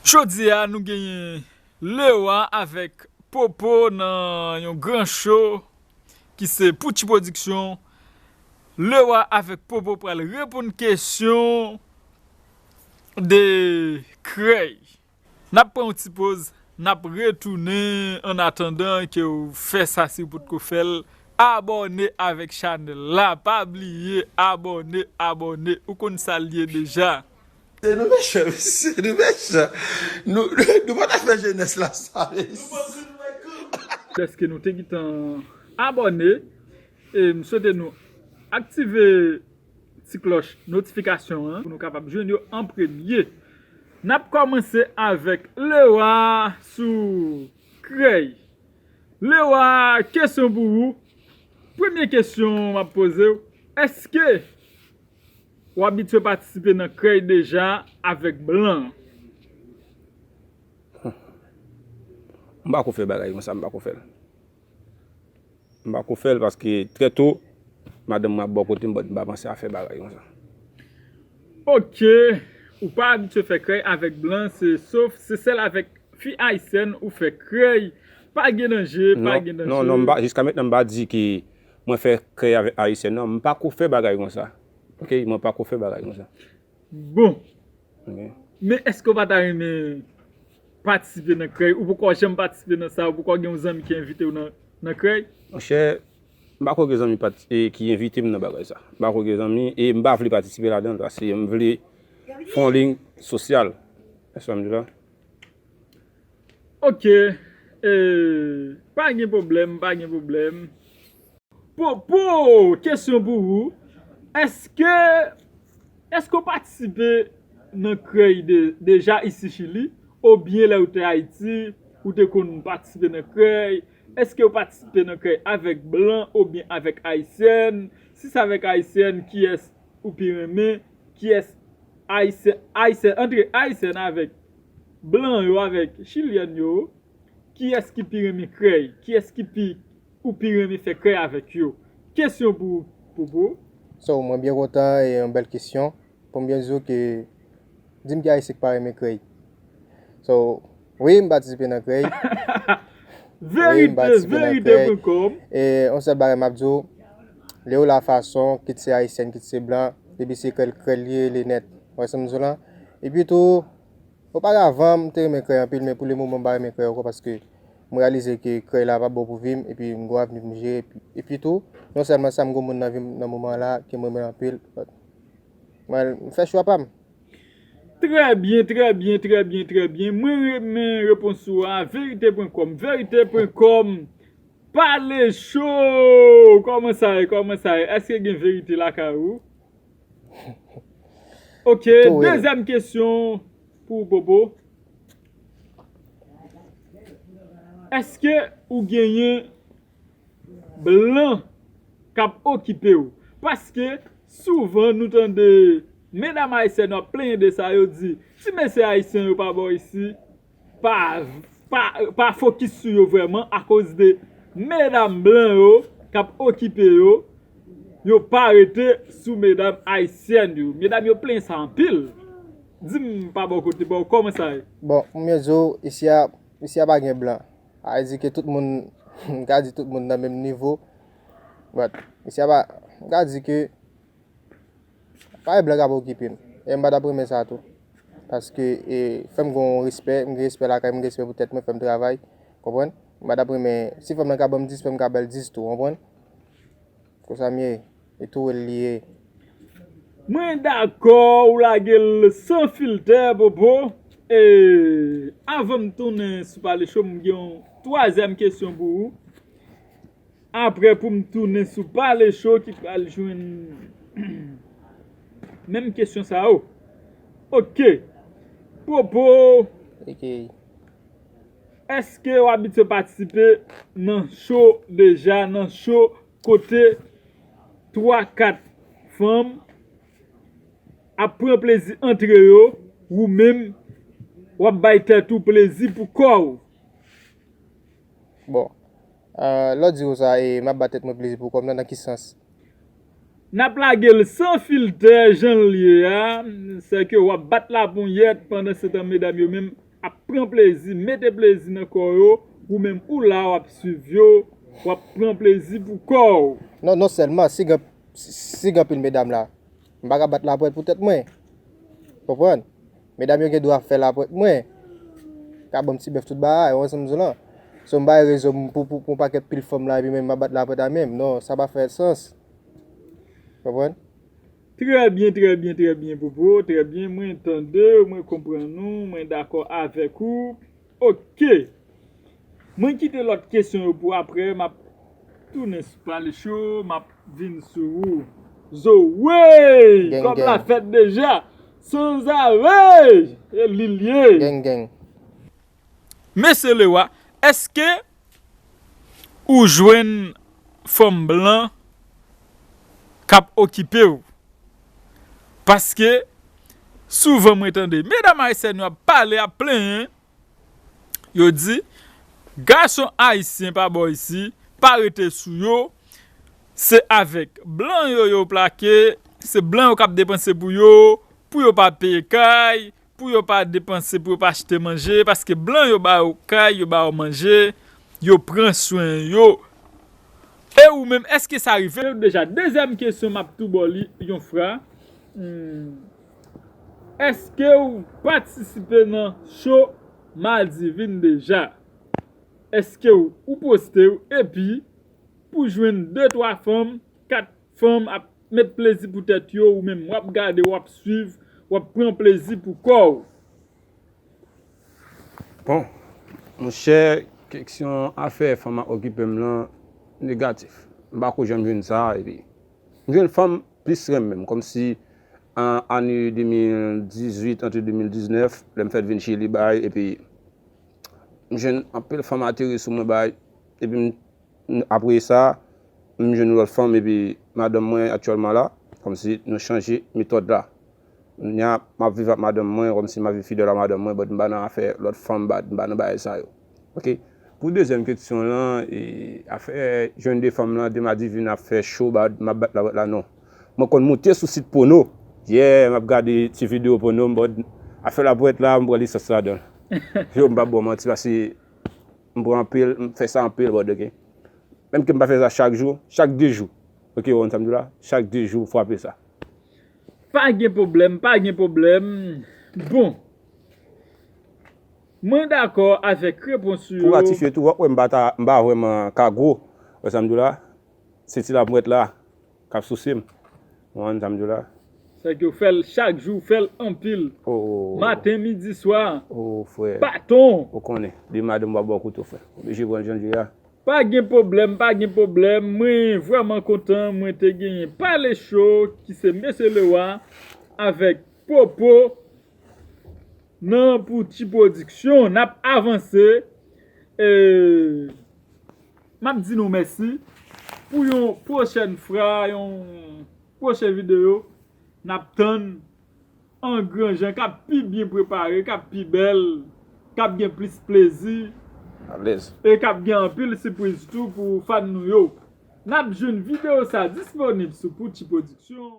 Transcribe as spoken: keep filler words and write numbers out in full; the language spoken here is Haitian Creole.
Jodi a, nou genyen Lewa avèk Popo nan yon gran show ki se Poutji Production. Lewa avèk Popo pral reponn kesyon de krèy. N ap pran yon ti poz, n ap retounen. An atandan ke w fè sa, si w potko fè l, abòne avèk chanèl la. Pa bliye abòne, abòne. Ou konn sa l ye deja. Se nou mechan, mesye, nou mechan. Nou, nou pa ta fè jenès la sa, mesye. Dèske nou te gentan abòne, e m swete nou aktive ti klòch notifikasyon an pou nou kapab jwenn yo an premye. N ap kòmanse avèk Lewa sou krèy. Lewa, kesyon pou ou. Premye kesyon m ap poze w, èske w abitye patisipe nan krèy deja avèk blan? M pa ko fè bagay konsa, m pa ko fè l. M pa ko fè l paske trè to, madanm mwen ap bò kote m, but m pa panse a fè bagay konsa. Ok, ou pa abitye fè krèy avèk blan, se sof, se sèl avèk fi ayisyèn ou fè krèy. Pa gen danje, pa gen danje. Non, non, m pa, jiska mentnan m pa di ke mwen fè krèy avèk ayisyèn, non, m pa ko fè bagay konsa. Ok, mwen pa ko fè bagay konsa. Bon. Ok. Men èske w pa ta renmen patisipe nan krèy? Ou poko janm patisipe nan sa, ou poko gen yon zanmi ki envite w nan, nan krèy? Monchè, m pa ko gen zanmi pati, e, ki envite m nan bagay sa. M pa ko gen zanmi, e m pa vle patisipe ladan l, paske m vle fè yon liy sosyal. Èske w wè sa m di la? Ok, e, pa gen pwoblèm, pa gen pwoblèm. Popo, kesyon pou ou. Èske, èske w patisipe nan krèy de, deja isi Chili? Oubyen lè w te Ayiti, ou te konn patisipe nan krèy? Èske w patisipe nan krèy avèk blan oubyen avèk ayisyèn? Si se avèk ayisyèn, kiyès ou pi renmen? Kiyès ayisyèn, ayisyèn, antre ayisyèn avèk blan yo, avèk chilyèn yo? Kiyès ki pi renmen krèy? Kiyès ki pi, ou pi renmen fè krèy avèk yo? Kesyon pou, pou, pou. So, mwen byen kontan e yon bèl kesyon. Pou m byen di w ke, di m ki ayisyen ki pa renmen krèy. So, wi, m patisipe nan krèy. Wi, m patisipe nan krèy. Verite, verite pwen kòm. E yon sèl bagay m ap di w, Leola Fason, kit se ayisyèn, kit se blan, depi se krèy, krèy li ye, li nèt. Ou wè sa m di w lan? Epi tou, oparavan, m te renmen krèy anpil, men pou le moman, m pa renmen krèy ankò paske m reyalize ke krèy la pa bon pou vi m, epi m gon avni pou m jere. Epi, epi tou, non sèlman sa, m gon moun nan vi m nan moman la ke m renmen anpil. But, mwen, m fè chwa pa m. Trè byen, trè byen, trè byen, trè byen. Mwen renmen repons ou a, verite pwen kòm, verite pwen kòm. Pale cho! Kòman sa ye? Kòman sa ye? Èske gen verite lakay ou? Ok, dezyèm kesyon pou Popo. Èske ou genyen blan k ap okipe w? Paske souvan nou tande medam ayisyèn yo ap plenyen de sa, yo di, ti mesye ayisyen yo pa bò isi, pa, pa, pa fokis sou yo vrèman akoz de medam blan yo k ap okipe yo, yo pa rete sou medam ayisyèn yo. Medam yo plenyen sa anpil. Di m pa bò kote pa w, kòman sa ye? Bon, pou m byen di w, isi a, isi a pa gen blan. Sa vle di ke tout moun, m ka di tout moun nan menm nivo. But, isi a pa, m ka di ke pa gen blan k ap okipe m. E m pa t ap renmen sa tou. Paske, e, fè m gon respè, m gen respè lakay, m gen respè pou tèt mwen, fè m travay. Konprann? M pa t ap renmen, si fanm nan ka ban m dis, fè m ka ba l dis tou, konprann? Konsa m ye, e tou wè l li ye. Mwen dakò, ou lage l san filtè, Popo. E, avan m tounen sou Pale Cho, m gen yon twazyèm kesyon pou ou. Apre pou m tounen sou Pale Cho ki pral jwenn menm kesyon sa yo. Ok. Popo. Ok. Èske w abitye patisipe nan cho deja, nan cho kote twa, kat fanm ap pran plezi antre yo, ou menm, w ap bay tèt ou plezi pou kò w? Bon, euh, lè w di konsa, e m ap ba tèt mwen plezi pou kò m nan, nan ki sans? N ap lage l san filtè, jan l ye a, sèke w ap bat laponyèt, pandansetan medam yo menm ap pran plezi, mete plezi nan kò yo, ou menm ou la w ap swiv yo, w ap pran plezi pou kò w. Non, non sèlman, si gen, si gen anpil medam la, m pa ka bat lapwèt pou tèt mwen. Konprann? Medam yo gen dwa fè lapwèt mwen. Ka ban m ti bèf tout bagay, ou wè sa m di w lan. So m bay rezon pou, pou, pou yon pakèt pil fanm la, epi menm m ap bat lapwèt a menm. Non, sa pa fè sans. Konprann? Trè byen, trè byen, trè byen, Popo. Trè byen, mwen tande w, mwen konprann ou, mwen dakò avèk ou. Oke. Mwen kite lòt kesyon yo pou apre, m ap tounen sou Pale Cho, m ap vin sou ou. Zoe! Gang, kòb la gang. Fèt deja! Sanzave! E li l ye! Gang, gang. Mesye Lewa, èske ou jwenn fanm blan k ap okipe w? Paske souvan mwen tande medam ayisyèn yo ap pale, ap plenyen, yo di gason ayisyen pa bò isi, pa rete sou yo, se avèk blan yo yo plake, se blan yo k ap depanse pou yo, pou yo pa peye kay, pou yo pa depanse, pou yo pa achte manje, paske blan yo ba yo kay, yo ba yo manje, yo pran swen yo. E ou menm, èske sa rive w deja? Dezyèm kesyon, m ap tou ba w li yon fwa. Hmm. Èske w patisipe nan cho Madivin deja? Èske w, ou poste w, epi pou jwenn de twa fanm, kat fanm ap met plezi pou tèt yo, ou menm w ap gade, w ap swiv, w ap pran plezi pou kò w? Bon, monchè, kesyon afè fanm ap okipe m lan negatif. M pa ko janm jwenn sa, epi m jwenn fanm plis renmen m, kòmsi an ane de mil dizuit, ant de mil diznèf, lè m fèk vin Chili bay, epi m jwenn anpil fanm atire sou mwen bay, epi m, apre sa, m jwenn yon lòt fanm, epi madanm mwen aktyèlman la, kòmsi nou chanje metòd la. Kounye a, m ap viv ak madanm mwen, kòmsi m ap viv fidèl a madanm mwen, but m pa nan afè lòt fanm, but m pa nan bagay sa yo. Oke? Pou dezyèm kesyon lan, e, afè jwenn de fanm lan, de Madivin ap fè cho, but m ap bat lapwèt la, non. Mwen konn moute sou sit pòno. Yeah, m ap gade ti videyo pòno, but afè lapwèt la, m pran lisans ladan l. Yo, m p ap ba w manti, paske m pran anpil, m fè sa anpil, but oke. Menm ke m pa fè sa chak jou, chak de jou. Oke, ou konn sa m di w la? Chak de jou, frape sa. Pa gen pwoblèm, pa gen pwoblèm. Bon. Mwen dakò avèk repons ou yo. Pou ratifye tou, w ap wè m pa ta, m pa vrèman ka gwo. Ou wè sa m di w la? Se ti lapwèt la k ap souse m. Ou konprann sa m di w la? Sa ke w fè l chak jou, w fè l anpil. Oh. Maten, midi, swa. Oh, frè. Baton. Ou konnen, de madanm w ap ba w kouto, frè. Oblije pran l jan l ye a. Pa gen pwoblèm, pa gen pwoblèm. Mwen vrèman kontan mwen te genyen Pale Cho ki se Mesye Lewa avèk Popo nan Pouti Pwodiksyon. N ap avanse. E, m ap di nou mèsi pou yon pwochèn fwa, yon pwochen videyo. N ap tann an gran jan, k ap pi byen prepare, k ap pi bèl, k ap gen plis plezi, alèz, e k ap gen anpil sipriz tou pou fan nou yo. N ap jwenn videyo sa disponib sou Pouti Pwodiksyon.